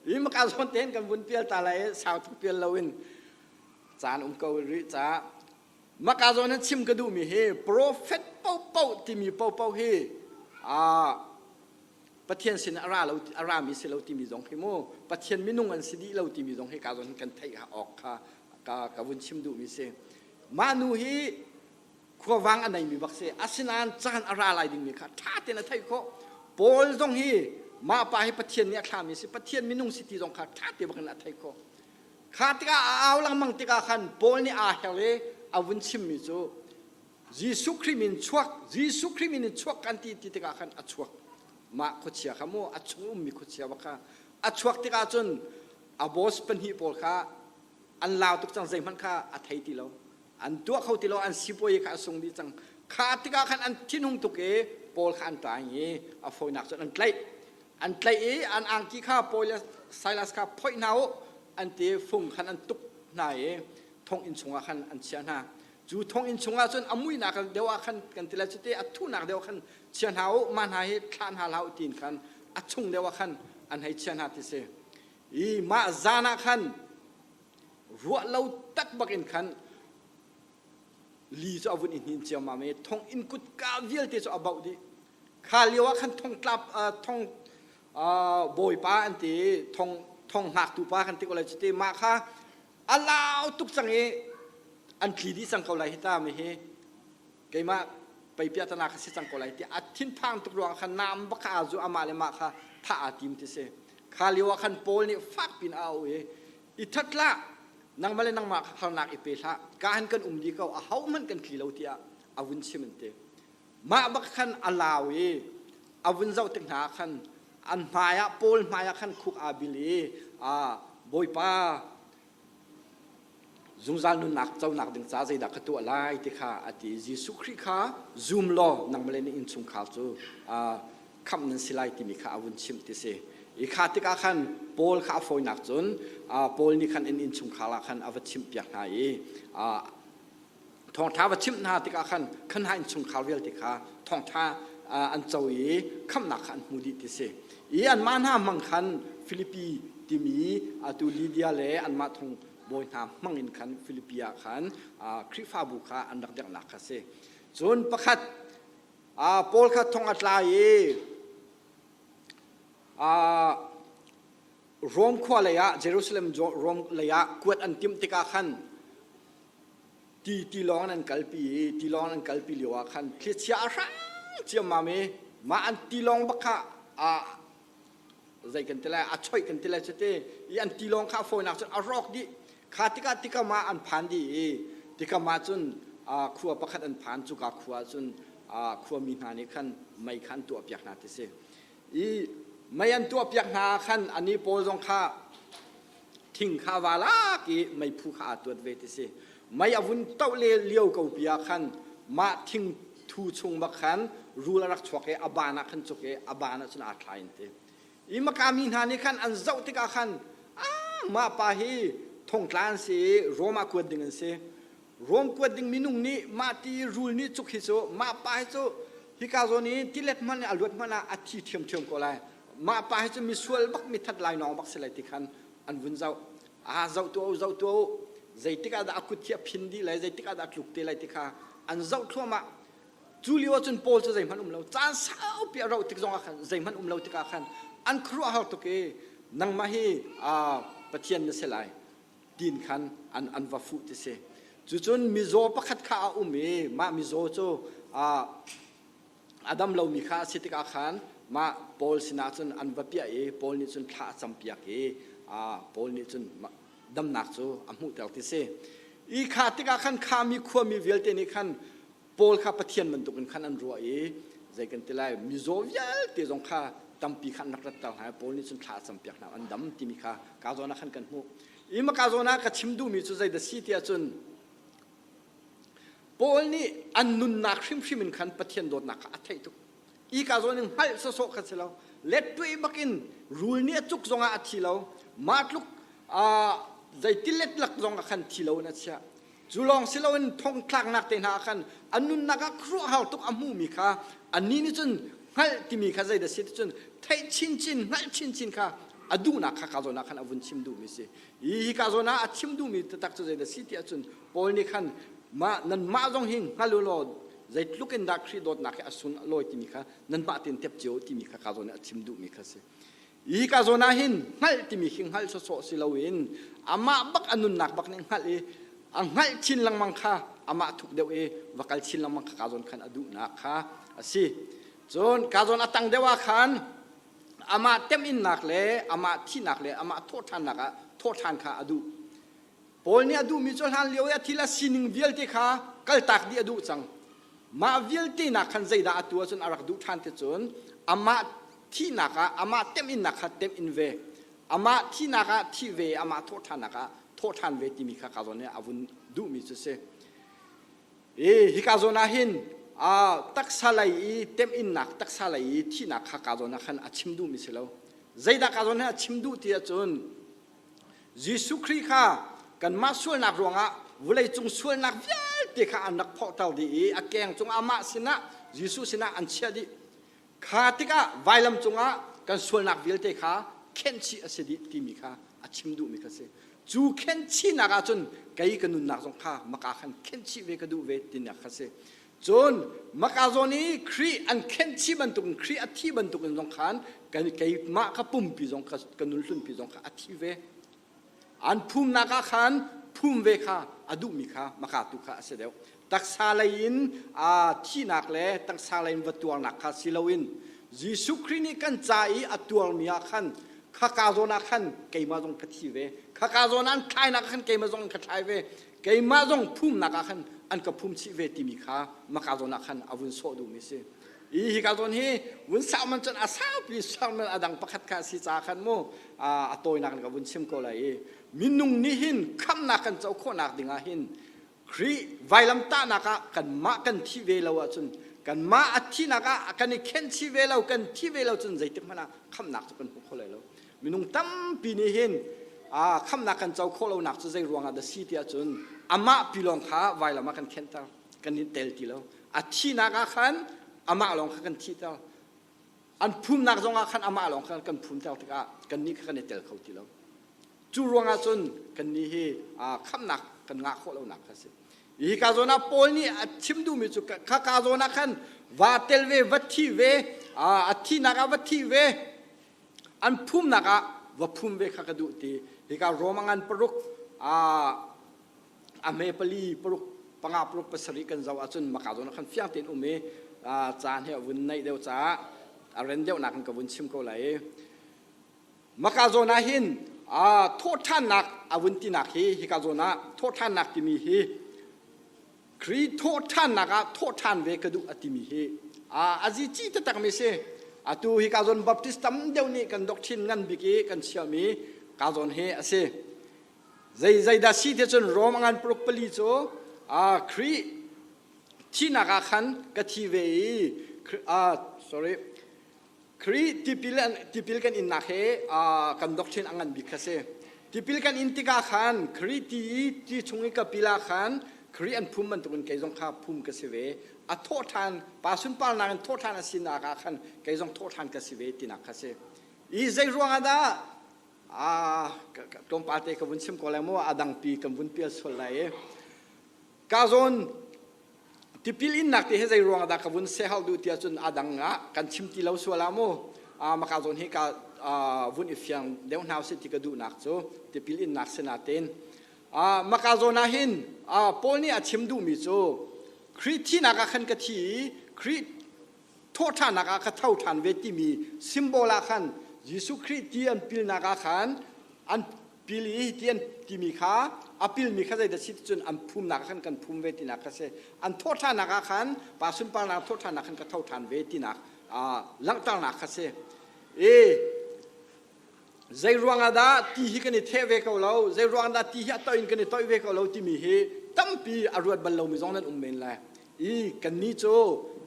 Hi maka zawn tein kan vun pial ta lai i sau tuk pial loin caan um ko rih caah maka zawn in chim ka duhmi hi profet popo timi popo hi Pathian sin a ra lo a rami si lo timi zong hi mu Pathian minung an si dih lo timi zong hi ka zawn kan theih awk kha ka ka vun chim duhmi si. Mah nu hi khuavang a neimi bak si. Asinain caan a ra lai dingmi kha ṭha tein a theih khawh. Paul zong hi mah pa hi Pathian nih a thlami si, Pathian minung si ti zong kha ṭha te bak in a theih khawh. Kha tikah a au lengmang tikah khan Paul nih aa her i a vun chimmi cu Jesuh Khrih min chuak, Jesuh Khrih min in chuak kan ti ti tikah khan a chuak. Mah khuachia kha mu a chung ummi khuachia bak kha a chuak tikah cun a boss pahnih pawl kha an lau tuk cang zeihmanh kha a thei ti lo. An tuah kho ti lo, an sipuai kha a sung dih cang. Kha tikah khan an thinhung tuk i Paul kha an ṭaing i a fawinak cun an tlaih. An tlaih i an angki kha Paul le Silas kha phoih hna u an ti fung khan an tuk hna i thonginn chungah khan an chiah hna. Cu thonginn chungah cun a muihnak deuh ah khan kan ti lai cu te a thuhnak deuh ah khan chia hna u, mah hna hi thlah hna hlah u tiin khan a chung deuh ah khan an hei chia hna ti si. I mah zan ah khan ruah lo tak bak in khan li cu a vun i hnin ciammam i thonginn kutka vialte cu a bauh dih. Kha lio ah khan thongtlap thong bawipa an ti thong thong hngaktu pa kan ti ko lai cu ti mah kha a lau tuk cang i an tli dih cang ko lai hi ta mi hi keimah pei piahtana kha si cang ko lai ti a thinphang tuk ruang khan naam bak kha aa zu amah le mah kha thah aa tim ti si kha lio ah khan Paul nih fak pin a au i i that hlah nangmah le nangmah kha harnak i pe hlah ka han kan um di ko a ho hmanh kan tli lo tiah a vun chim an ti mah bak khan a lau i a vun zoh tik hna ah khan an hmai ah Paul hmai ah khan khuk aa bil i Bawipa zungzal nunnak conak ding ca zeidah ka tuah lai ti kha a ti Jesuh Khrih kha zum law nangmah le na innchungkhar cu khamh nan si lai timi kha a vun chimh ti si i kha tikah khan Paul kha a fawinak cun Paul nih khan an innchungkhar ah khan a va chimhpiak hna i thawngṭha va chimh hna tikah khan khan hna innchungkhar vialte kha thawngṭha an co i khamhnak kha an hmu dih ti si i anmah hna hmang khan Filipi timi atu Lydia le anmah thong bawi hna hmang in khan Filipi ah khan Khrihfabu kha an rak derhnak kha si cun pakhat Paul kha thong a tla i Rom khua lei ah Jerusalem Rom lei ah kuat an timh tikah khan ti tilawng in an kalpi i tilawng in an kalpi lio ah khan thlichia a hrang ciammam i mah an tilawng bak kha a zei kan ti lai a choih kan ti lai cuti i an tilawng kha a fawinak cun a rawk dih kha tikah tikam ah an phan dih i tikam ah cun khua pakhat an phan cuka khua ah cun khuami hna nih khan mei kha an tuahpiak hna ti si i mei an tuahpiak hna khan ani pawl zong kha thing kha va lak i meiphu kha aa tuat ve ti si mei a vun toh le lio ko pi ah khan mah thing thu chung bak khan rul a rak chuak i a ban ah khan cuk i a ban ah cun aa thlai in ti i maka mi hna nih khan an zoh tikah khan ah mah pa hi thongtla an si i Rome ah kuat ding an si Rome kuat ding minung nih mah ti rul nih cuk hi cu mah pa hi cu hika zawn i tilet hmanh a luat hmanh ah a thi ṭhiamṭhiam ko lai mah pa hi cu misual bak mithat lai nawng bak si lai ti khan an vun zoh ah zoh tuah u zoh tuah u zeitik ah dah a kut khi a phin dih lai zeitik ah dah a tluk te lai ti kha an zoh thluahmah cu lio ah cun Paul cu zeihmanh um lo caan saupi a rauh tik zong ah khan zeihmanh um lo tikah khan an khuaruahhar tuk i nangmah hi Pathian na si lai tin khan an an va fuh ti si cucun mizaw pakhat kha a um i mah mizaw cu a dam lomi kha a si tikah khan mah Paul sinah cun an va piah i Paul nih cun thla a campiak i Paul nih cun damnak cu a hmuhter ti si. I kha tikah khan kha mi khuami vialte nih khan Paul kha Pathian bantukin khan an ruah i zei kan ti lai mizaw vialte zong kha tampi kha an rak ratter hna i Paul nih cun thla a campiak hna an dam timi kha ka zawn ah khan kan hmuh. I maka zawn ah ka chim duhmi cu zei dah si ti ahcun Paul nih an nunnak hrimhrim in khan Pathian dawtnak kha a theih tuk. I ka zawn in hngalh sawsawh kha si lo. Lettuih bakin rul nih a cuk zongah a thi lo. Mah tluk zei ti let lak zong ah khan thi lo in a chiah. Cu lawng si loin thongthlaknak te hna ah khan an nunnak ah khuaruahhar tuk a hmuhmi kha annih nih cun hngalh timi kha zeidah si ti cun theih chinchin hngalh chinchin kha a duhnak kha ka zawn ah khan a vun chim duhmi si. Hi hi ka zawn ah a chim duhmi taktak cu zeidah si ti ahcun Paul nih khan mah nanmah zong hi hngal u law zeitluk in dah Khrih dawtnak hi a sun a lawi timi kha nanmah tein tep cio timi kha ka zawn ah a chim duhmi kha si. Hi ka zawn ah hin hngalh timi khi hngalh sawsawh si loin amah bak a nunnak bak nih hngalh i a hngalh chin lengmang kha amah thuk deuh i va kal chin lengmang kha ka zawn khan a duhnak kha a si. Cun ka zawn a tang deuh ah khan amah teminnak le amah thihnak le amah thawhṭhannak ah thawhṭhan kha a duh. Paul nih a duhmi cu hlan lio i a thil a sining vialte kha kaltak dih a duh cang. Mah vialte nak khan zeidah a tu ahcun a rak duh ṭhan ti cun amah thihnak ah amah temhinnak kha temh ve amah thihnak ah thih ve amah thawhṭhannak ah thawhṭhan ve timi kha ka zawn nih a vun duhmi cu si. I hika zawn ah hin taksa lei i temhinnak taksa lei i thihnak kha ka zawn ah khan a chim duhmi si lo. Zeidah ka zawn hi a chim duh ti ahcun Jesuh Khrih kha kanmah sualnak ruangah vawleicung sualnak vialte kha an rak phawhter dih i a keng cungah amah sinah Jesuh sinah an chiah dih. Kha tikah vailam cungah kan sualnak vialte kha khenhchih a si dih timi kha a chim duhmi kha si. Cu khenhchihnak ahcun kei ka nunnak zong kha maka khan khenhchih ve ka duh ve tinak kha si. Cun maka zawn i Khrih an khenhchih bantukin Khrih a thih bantukin zong khan keimah ka pumpi zong ka nunhlunpi zong kha a thi ve. An phumnak ah khan phum ve kha a duhmi kha maka tu kha a si deuh. Taksa lei in thihnak le taksa lei in va tuarnak kha si loin Jesuh Khrih nih kan ca i a tuarmi ah khan khaka zawn ah khan keimah zong ka thi ve. Khaka zawn ah an thlainak ah khan keimah zong ka thlai ve. Keimah zong phumnak ah khan an ka phum chih ve timi kha maka zawn ah khan a vun sawh duhmi si. I hika zawn hi vun sau man cun a saupi sermon a dang pakhat kha a si caah khan mu a tawinak in ka vun chim ko lai i minung nih hin khamhnak kan co khawhnak ding ah hin Khrih vailamtahnak ah kanmah kan thih ve lo ahcun kanmah a thihnak ah kan i khenhchih ve lo kan thih ve lo cun zeitik hmanh ah khamhnak cu kan hmu kho lai lo. Minung tampi nih hin khamhnak kan co khawh lonak cu zei ruangah dah si ti ahcun amah pi lawng kha vailam ah kan khenhter kan i tel ti lo. A thihnak ah khan amah lawng kha kan thihter. An phumnak zongah khan amah lawng kha kan phumter tikah kannih kha kan i tel kho ti lo. Cu ruangah cun kannih hi khamhnak kan ngah khawh lonak kha a si. Hi ka zawn ah Paul nih a chim duhmi cu kha ka zawn ah khan va tel ve, va thi ve, a thihnak ah va thi ve, an phumnak ah va phum ve kha ka duh ti. Hika Rome ngan paruk a hme pali paruk panga paruk pasarih kan zoh ahcun maka zawn ah khan fiang tein um i caan he a vun naih deuh caah a ren deuhnak in ka vun chim ko lai i Maka zawn ah hin thawhṭhannak a vun tinak hi hika zawn ah thawhṭhannak timi hi Khrih thawhṭhannak ah thawhṭhan ve ka duh a timi hi a zici taktakmi si. Atu hika zawn Baptist tam deuh nih kan doctrine ngan bik i kan chiahmi ka zawn hi a si. Zei zeidah si ti cun Rom ngan paruk pali cu Khrih thihnak ah khan ka thi ve i sorry Khrih tipil, tipil kan innak hi kan doctrine a ngan bik kha si. Tipil kan in tikah khan Khrih ti i ti chung i ka pil ah khan Khrih an phum bantukin kei zong kha phum ka si ve. A thawhṭhan, pa sunparnak in thawhṭhan a sinak ah khan kei zong thawhṭhan ka si ve tinak kha si. I zei ruangah dah tlawmpal te ka vun chim ko lai mu a dangpi kan vun pial sual lai i Ka zawn tipil innak te hi zei ruang dah ka vun sehal duh tiah cun a dang ah kan chim ti lo sual ah mu maka zawn hi ka vun i fiang deuh hna usih ti ka duhnak cu tipil innak sinatein maka zawn ah hin Paul nih a chim duhmi cu Khrih thihnak ah khan ka thi i Khrih thawhṭhannak ah ka tho ṭhan ve timi symbol ah khan Jesuh Khrih ti an pilnak ah khan an. Pil i ti an timi kha a pilmi kha zeidah si cun an phumnak ah khan kan phum ve tinak kha si. An thawhṭhannak ah khan pa sunparnak thawhṭhannak khan ka tho ṭhan ve tinak langhternak kha si. I zei ruangah dah ti hi kan i theh ve ko lo, zei ruangah dah ti hi a toih in kan i toih ve ko lo timi hi tampi a ruat bal lomi zong nan um men lai. I kannih cu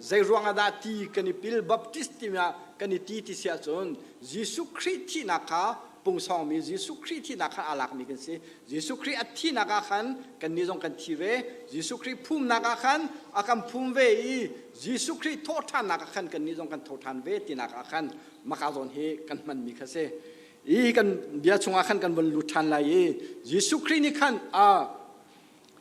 zei ruangah dah ti kan i pil baptist timi ah kan i ti ti si ahcun Jesuh Khrih thihnak kha pungsawngmi Jesuh Khrih thihnak kha aa lakmi kan si. Jesuh Khrih a thihnak ah khan kannih zong kan thi ve. Jesuh Khrih phumnak ah khan a kan phum ve i Jesuh Khrih thawhṭhannak ah khan kannih zong kan tho ṭhan ve tinak ah khan maka zawn hi kan hmanmi kha si. I kan bia chungah khan kan von lut ṭhan lai i Jesuh Khrih nih khan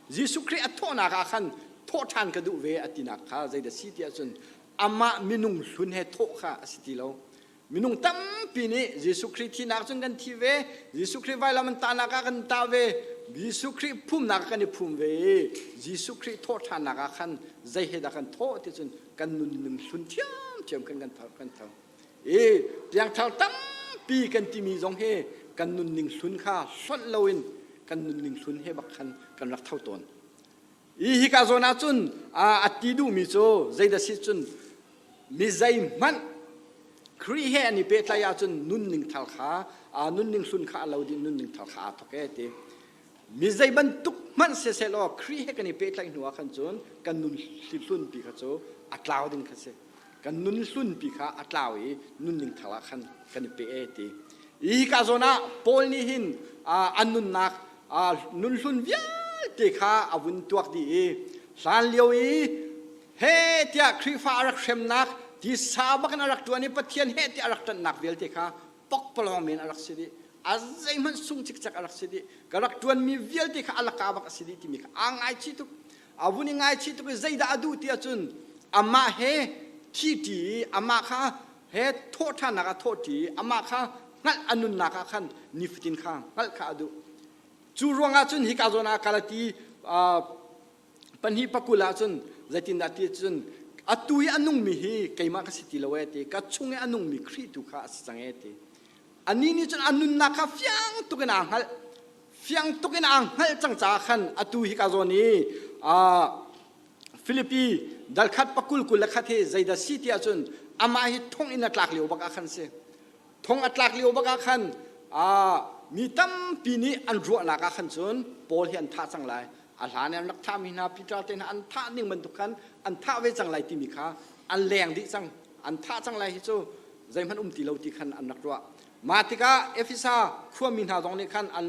Jesuh Khrih a thawhnak ah khan thawh ṭhan ka duh ve a tinak kha zeidah si ti ahcun amah minung hlun he thawh kha a si ti lo. Minung tampi nih Jesuh Khrih thihnak cun kan thi ve, Jesuh Khrih vailam an tahnak ah kan tah ve, Jesuh Khrih phumnak ah kan i phum ve i Jesuh Khrih thawh ṭhannak ah khan zei he dah kan thawh ti cun kan nunning hlun ṭhiamṭhiam khan kan tho kan tho. I piangthar tampi kan timi zong hi kan nunning hlun kha hlonh loin kan nunning hlun he bak khan kan rak tho tawn. I hika zawn ah cun a ti duhmi cu zeidah si cun mi zeihmanh Khrih he an i pehtlaih ahcun nunning thar kha nunning hlun kha a lo dih nunning thar kha aa thawk e ti. Mi zei bantuk hmanh siseh law Khrih he kan i pehtlaih hnu ah khan cun kan nun hlunpi kha cu a tlau ding kha si. Kan nun hlunpi kha a tlau i nunning thar ah khan kan i pe e ti. Hi ka zawn ah Paul nih hin an nunnak nun hlun vialte kha a vun tuak dih i hlan lio i he tiah Khrihfa a rak hremnak tisa bak in a rak ṭuan i Pathian he tiah a rak ṭanhnak vialte kha pokpalawng men a rak si dih a zeihmanh sung cikcek a rak si dih ka rak ṭuanmi vialte kha a laka bak a si dih timi kha aa ngaichih tuk a vun i ngaichih tuk i zeidah a duh ti ahcun amah he thi ṭi i amah kha he thawhṭhannak ah thawhṭi i amah kha hngalh a nunnak ah khan nifatin kha hngalh kha a duh cu ruangah cun hika zawn ah Galati pahnih pakul ah cun zeitindah ti cun atu i a nungmi hi keimah ka si ti lo e ti ka chung i a nungmi Khrih tu kha a si cang e ti anih nih cun a nunnak kha fiang tuk in aa hngalh fiang tuk in aa hngalh cang caah khan atu hi ka zawn i Filipi dalkhat pakul kul le khat hi zeidah si ti ahcun amah hi thong in a tlak lio bak ah khan si Thong a tlak lio bak ah khan mi tampi nih an ruahnak ah khan cun Paul hi an thah cang lai. A hlan i an rak thahmi hna Peter te hna an thah ning bantuk khan an thah ve cang lai timi kha an leng dih cang. An thah cang lai hi cu zeihmanh um ti lo ti khan an rak ruah. Mah tikah Efesa khuami hna zong nih khan an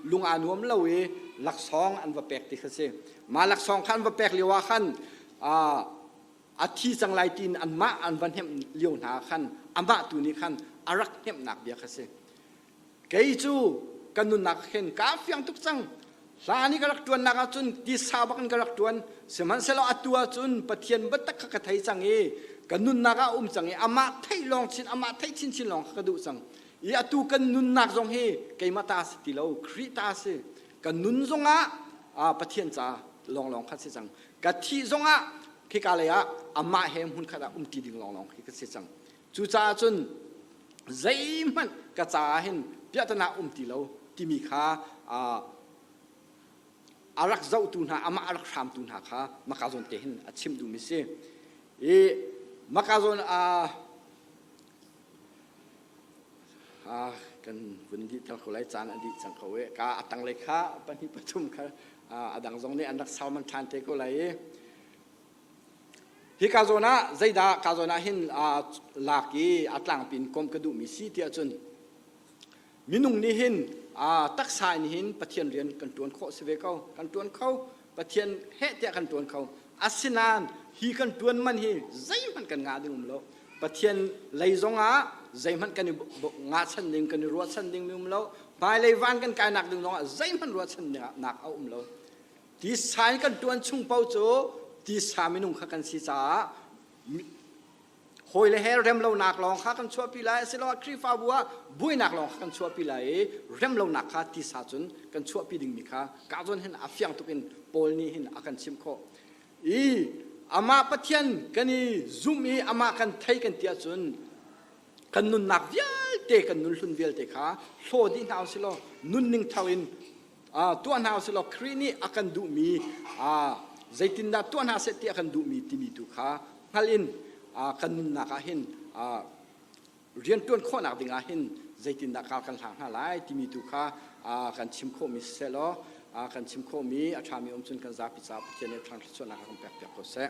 lung aa nuam lo i laksawng an va pek ti kha si. Mah laksawng kha an va pek lio ah khan a thi cang lai tiin anmah an va hnemh lio hna khan amah tu nih khan a rak hnemhnak bia kha si kei cu ka nunnak khin kaa fiang tuk cang hlan i ka rak ṭuannak ahcun tisa bak in ka rak ṭuan sihmanhsehlaw atu ahcun Pathian biatak kha ka thei cang i ka nunnak ah um cang i amah theih lawng chin amah theih chinchin lawng kha ka duh cang i atu kan nunnak zong hi keimah ta si ti lo Khrih ta si ka nun zongah Pathian ca lawnglawng kha si cang ka thih zongah khika lei ah amah he hmunkhat ah umṭi ding lawnglawng khi ka si cang cucaah cun zeihmanh ka caah hin piahtana um ti lo timi kha a rak zohtu hna amah a rak hramtu hna kha maka zawn te hin a chim duhmi si i maka zawn kan vun dih tel ko lai caan a dih cang ko e ka a tanglei kha pahnih pathum kha a dang zong nih an rak sauman ṭhan te ko lai i hika zawn ah zeidah ka zawn ah hin lak i a tlangpi in kom ka duhmi si tiah cun minung nih hin taksa in hin Pathian rian kan ṭuan khawh si ve ko kan ṭuan kho Pathian heh tiah kan ṭuan kho asinain hi kan ṭuan man hi zeihmanh kan ngah ding um lo Pathian lei zongah zeihmanh kan i ngahchan ding kan i ruahchan ding mi um lo hmailei van kan kainak ding zongah zeihmanh ruahchannak a um lo tisa in kan ṭuan chung paoh cu tisa minung kha kan si caah hawile he remlonak lawng kha kan chuahpi lai asiloah Khrihfabu ah buainak lawng kha kan chuahpi lai i remlonak kha tisa cun kan chuahpi dingmi kha ka zawn hin a fiang tuk in Paul nih hin a kan chimh khawh i amah Pathian kan i zum i amah kan thei kan ti ahcun kan nunnak vialte. vialte kan nun hlun vialte kha hlaw dih hna usih law nunning thar in tuah hna usih law Khrih nih a kan duhmi zeitindah tuah hna seh ti a kan duhmi timi tu kha hngal in kan nunnak ah hin rianṭuan khawhnak ding ah hin zeitindah kar kan hlang hna lai timi tu kha kan chim khawhmi siseh law kan chim khawhmi a ṭhami um cun kan zapi caah Pathian nih ṭhang thluachuahnak a kan pek piak ko seh.